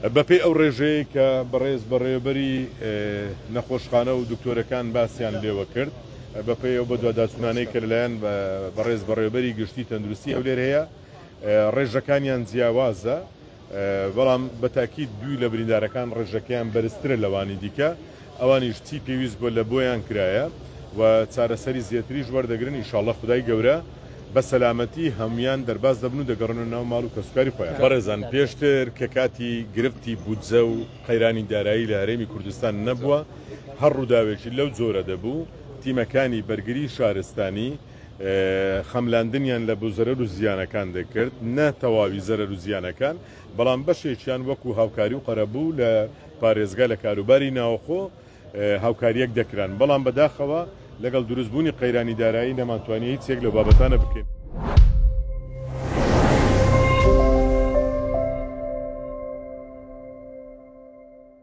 بەپێی ئەو ڕێژەیەی کە بەڕێز بەڕێوەبەری نەخۆشخانە و دکتۆرەکان باسیان لێوە کرد، بەپێی ئەو بەدواداچوونانەی کە لەلایەن بەڕێز بەڕێوەبەری گشتی تەندروستی هەولێر هەیە، ڕێژەکانیان جیاوازە، بەڵام بە تاکید دووی لە بریندارەکان ڕێژەکەیان بەرزترە لەوانی دیکە، ئەوانیش چی پێویست بووە لە بۆیان کرایە و چارەسەری زێتریش وەردەگرن، ئیشاڵڵە خودای گەورە بە سەلامەتی هەموویان دەرباز دەبن و دەگەڕێنەوە ناو ماڵ و کەسوکاری خۆیان. بەڕێزان پێشتر کە کاتی گرفتی بودجە و قەیرانی دارایی لە هەرێمی کوردستان نەبووە، هەر ڕووداوێکی لەو جۆرە دەبوو، تیمەکانی بەرگری شارستانی خەملاندنیان لە بۆ زەرەر و زیانەکان دەکرد، نە تەواوی زەرەر و زیانەکان، بەڵام بەشێکیان وەکو هاوکاری و قەرەبوو لە پارێزگا لە کاروباری ناوخۆ هاوکارییەک دەکران، بەڵام بەداخەوە لەگەڵ دروستبوونی قەیرانی دارایی نەمانتوانی هیچ یەک لەو بابەتانە بکەین.